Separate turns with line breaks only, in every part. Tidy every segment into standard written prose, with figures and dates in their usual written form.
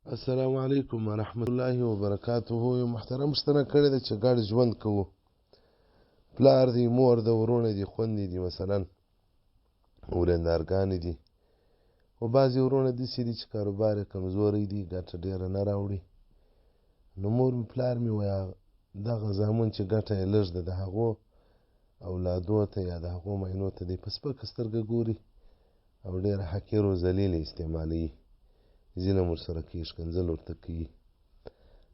السلام علیکم ورحمت الله وبرکاته. یو محترم پوښتنه کړې ده چې ګډ ژوند کوو، پلار دی، مور ده، وروڼه دي، خوندې دي، مثلا ورېندارګانې دي، خو بعضې وروڼه داسې دي چې کاروبار یې کمزوری دی، ګټه ډېره نه راوړي. نو مور مې پلار مې وایي دغه زامن چې ګټه یې لږ ده، د هغو اولادو ته یا د هغو ماینو ته دی په سپکه سترګه ګوري او ډېره حقیر او ذلیل استعمالوي، ظلم ورسره کوي، ښکنځل ورته کوي.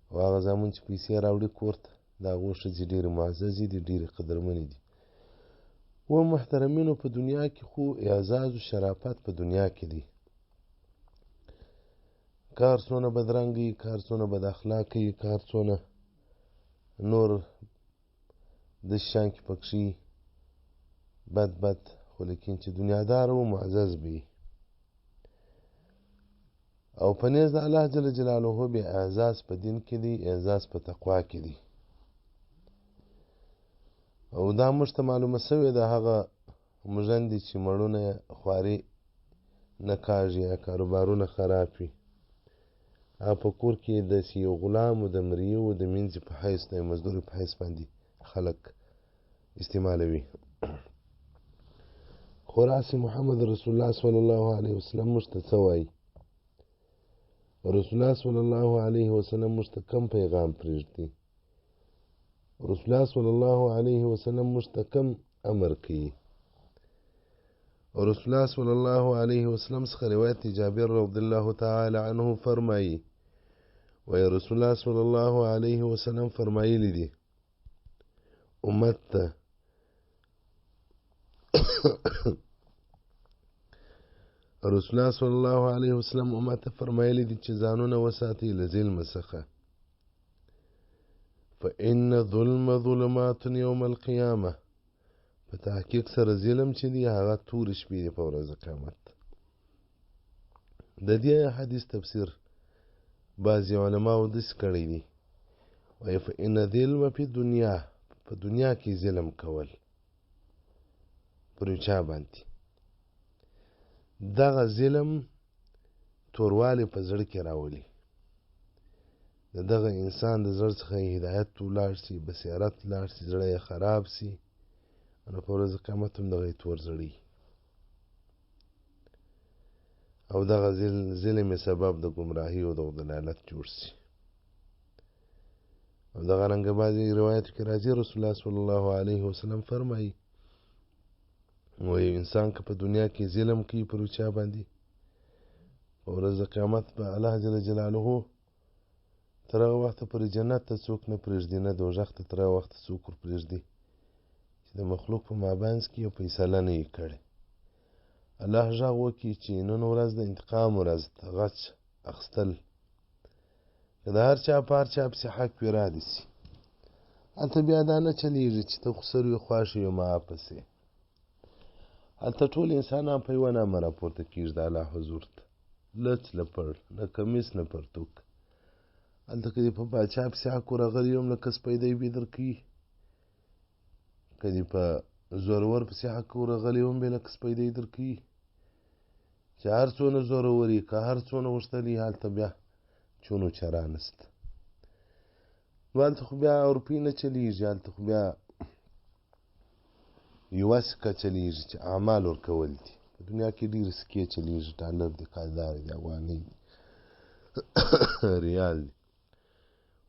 او هغه زامن چې پیسې راوړي کور ته، د هغو ښځې ډېرې معززې دي، ډېرې قدرمنې دي. و محترمینو، په دنیا کې خو اعزاز و شرافت په دنیا کې دی. کار څونه بدرنګ وي، کار څونه بد اخلاقه وي، کار څونه نور د شان کې پکښې بد بد، خو لیکن چې دنیادار و معزز به او په نزد د الله جل جلاله به اعزاز په دین کې دی، اعزاز په تقوا کې دی. او دا موږ ته معلومه سوې ده، هغه مژندې چې مړونه خواري نه کاږي یا کاروبارونه خراب وي، هغه په کور کې داسې یو غلام و د مریي و د مینځې په حیث، د مزدوري په حیث باندې خلک استعمالوي. خو راسي محمد رسول الله صلی الله علیه وسلم موږ ته څه وایي؟ رسول الله صلی الله علیه وسلم موږ ته کوم پیغام پرېږدي؟ رسول الله صلی الله علیه وسلم موږ ته کوم امر کوي؟ رسول الله صلی الله علیه وسلم څخه روایت جابر رضی الله تعالی عنه فرمایي، وایي رسول الله صلی الله علیه وسلم فرمایلی دي امت ته، رسول الله صلی الله علیه وسلم امت ته فرمایلی دي چې ځانونه وساتئ له ظلم څخه، فإن ظلم ظلمات یوم القیامه. په تحقیق سره ظلم چې دی هغه تورې شپې دي په ورځ قیامت. د دې حدیث تفسیر بعضې علماو داسې کړی دی، وایي فإن ظلم فی دنیا، په دنیا کې ظلم کول پر یو چا باندې، دغه ظلم توروالی په زړه کې راولي، د دغه انسان د زړه څخه هدایت ولاړ سي، بصیرت لاړ سي، زړه یې خراب سي، نو په ورځ قیامت هم دغه یې تور زړه او دغه ظلم یې سبب د ګمراهي او د ضلالت جوړ سي. او دغه رنګه بعضې روایتو کې راځي رسول الله صلی الله علیه وسلم فرمایي، وایي انسان که په دنیا کې ظلم کوي پر چا باندې، په ورځ د قیامت به الله جل جلاله تر هغه وخته پورې جنت ته څوک نه پرېږدي، نه دوزخ ته تر هغه وخته څوک ورپرېږدي چې د مخلوق په مابینځ کې یو فیصله نه یي کړې. الله غږ وکړي چې نن ورځ د انتقام ورځ ده، غچ اخیستل، که د هر چا په هر چا پسې حق وي را دي سي. هلته بیا دا نه چلېږي چې ته خسر وي خوښ وي ما پسې، هلته ټول انسانان په یوه نامه راپورته کېږي د الله حضور ته، لڅ لپړ، نه کمیس نه پرتوک. هلته که دې په پاچا پسې حق ورغلی هم لکه سپی دی بې درکوي، که دې په زورور پسې حق ورغلی هم بې لکه سپی دی درکوي. چې هر څونه زورور یې، که هر څونه غوښتلی، هلته بیا چون و چرا نشته. نو هلته خو بیا روپۍ نه چلېږي، هلته خو بیا یوه سکه چلېږي چې اعمال ورکول دي. په دنیا کې ډېرې سکې چلېږي، ډالر دي، کالدار دي، افغانۍ دي، ریال دي.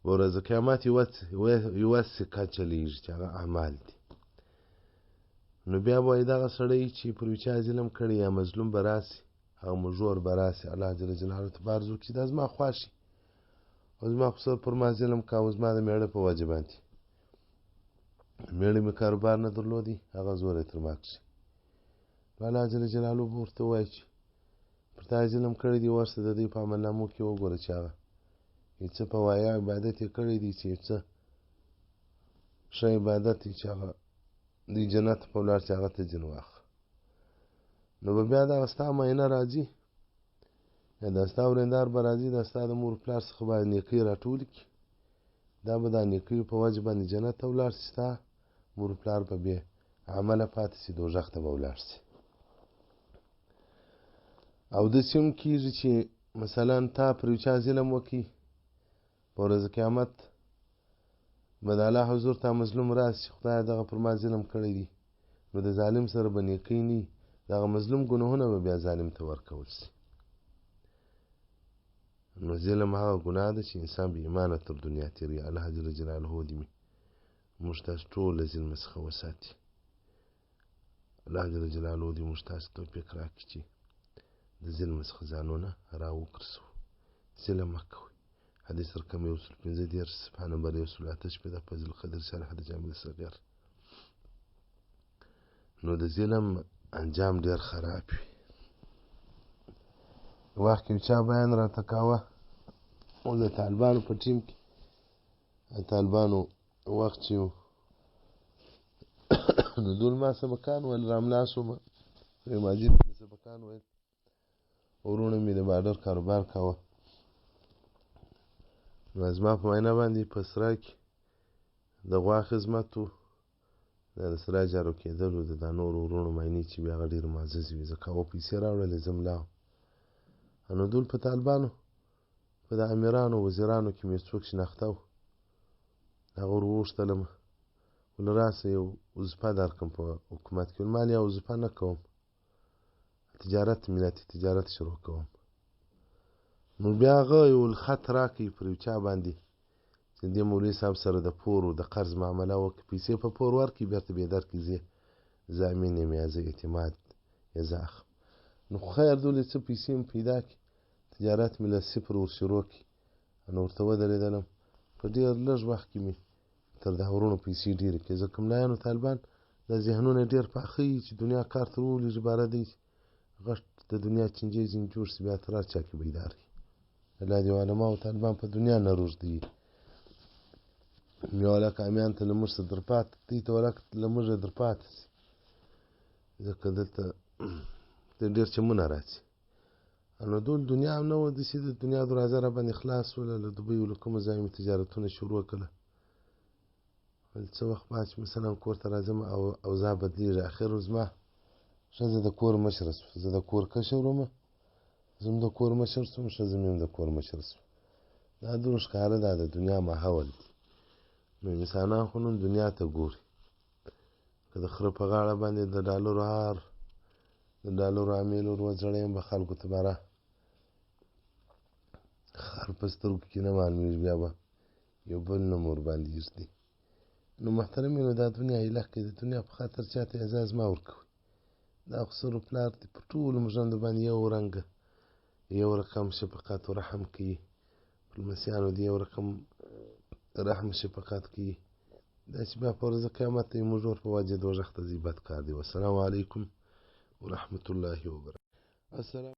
په ورځ قیامت یوه سکه چلېږي چې هغه اعمال دي. نو بیا به وایي دغه سړی چې پر یو چا ظلم کړی یا مظلوم به راسي، هغه مژور به راسي الله جل جلاله ته به عرض وکړي چې دا زما خوښي او زما خسر پر ما ظلم کاوه، زما د مېړه په وجه باندې، مېړه مې کاروبار نه درلودی، هغه زور یې تر ما کښي. نو الله جل جلاله به ورته ووایي چې پر تا یې ظلم کړی دی، ورسه د دوی په عملنامو کې وګوره چې هغه یو څه په وایا عبادت یې کړی دی، چې یو څه ښه عبادت یې چې هغه دوی جنت ته په ولاړ چې هغه ته ځینې واخله. نو به بیا دغه ستا معاینه راځي، یا دا ستا ورېندار به راځي، دا ستا د مور پلار څخه به نیکۍ راټولې کړي، دا به دا نیکیو په وجه باندې جنت ته ولاړ سي، ستا مور پلار به بې عمله پاتې سي، دوزخ ته به ولاړ سي. او داسې هم کېږي چې مثلا تا پر یو چا ظلم وکړي، په ورځ قیامت به د الله حضور ته مظلوم راسي چې خدایه دغه پر ما ظلم کړی دی، نو د ظالم سره به نیکۍ نه، دغه مظلوم ګناهونه به بیا ظالم ته ورکول سي. نو ظلم هغه ګناه ده چې انسان بې ایمانه تر دنیا تېروي. الله جل جلاله دې موږ تاسو ټول له ظلم څخه وساتي. الله جل جلاله دې موږ تاسو توفیق راکړي چې د ظلم څخه ځانونه راوګرځوو. ظلم مه کوئ. حدیث رقم 135، صفحه نمبر 168، فضل القدر شرح د جامع صغیر. نو د ظلم انجام ډیر خراب وي. وخت کې چا بیان راته کاوه، او د طالبانو په ټیم کې، طالبانو وخت چې نو دول ما سبقان ویل، راملا سوم ماجد مې سبقان ویل، وروڼه مې د بارډر کاروبار کاوه. نو زما په وینا باندې په سرای کې د غوا خدمت و، دا د سرای جارو کېدلو، د دا نورو وروڼو ماینې چې بیا هغه ډېر معززې وي، ځکه هغو پیسې راوړلې، زه ملا وم. نو دول په طالبانو په د امیرانو وزیرانو کې مې څوک شناخته و، هغه ور وغوښتلم، ویل راسه یو وظیفه درکړم په حکومت کې. ویل ما لیا وظیفه نه کوم، تجارت ملتي تجارت شروع کوم. نو بیا هغه یو خط راکړي پر یو چا باندې چې دې مولوي صاحب سره د پور او د قرض معامله وکړي، پیسې په پور ورکړي، بېرته بې درکړي، زه امین یم یا زه اعتماد یا زه اخلم. نو خیر دولې څه پیسې مې پیدا کړي، تجارت مې له صفر ور شروع کړي. نو ورته ودرېدلم، په ډېر لږ وخت کې مې تر دا وروڼو پیسې ډېرې کړې، ځکه ملایانو طالبان دا ذهنونه ډېر پاخه وي چې دنیا کار تر ولېږي، باره دی غټ د دنیا چینجی ځینې جوړ سي، بیا تر هر چا کې بیدار وي. الله دې علما او طالبان په دنیا نه روږدي. بیا ولاکه امیان ته له موږ څخه درپاته دی ته ولاکه له موږ درپاته سي، ځکه دلته ډېر چمونه راځي. نو دول دنیا هم نه وه داسې، د دنیا دروازه را باندې خلاص سوله، له دوبۍ له کومه ځایه مې تجارتونه شروع کړله. څه وخت بعد چې مثلا کور ته راځم او اوضاع بدلېږي، اخر زما ښځه د کور مشره سوه، زه د کور کشر وم، زه هم د کور مشر سوم، ښځه مې هم د کور مشر سوه. دا دومره ښکاره ده د دنیا ماحول دی. نو انسانان خو نن دنیا ته ګوري، که د خره په غاړه باندې د ډالرو هار، د ډالرو امیل ور وځړوم، به خلکو ته به خر په سترګو کې نه معلومېږي، بیا به یو بل نوم ورباندې ږدي. نو محترمینو دا دنیا ایله کې د دنیا په خاطر چاته اعزاز مه ورکوئ. دا خو سر پلار دی، په ټولو مژندو باندې یو رنګ یو رقم شفقت او رحم کوي، په لمسیانو دې یو رقم رحم شفقت کوي. دا چې بیا په ورځ قیامت ته موږ ور په وجه دوزخ ته ځي، بد کار دی. والسلام علیکم ورحمة الله وبرکاته. السلام.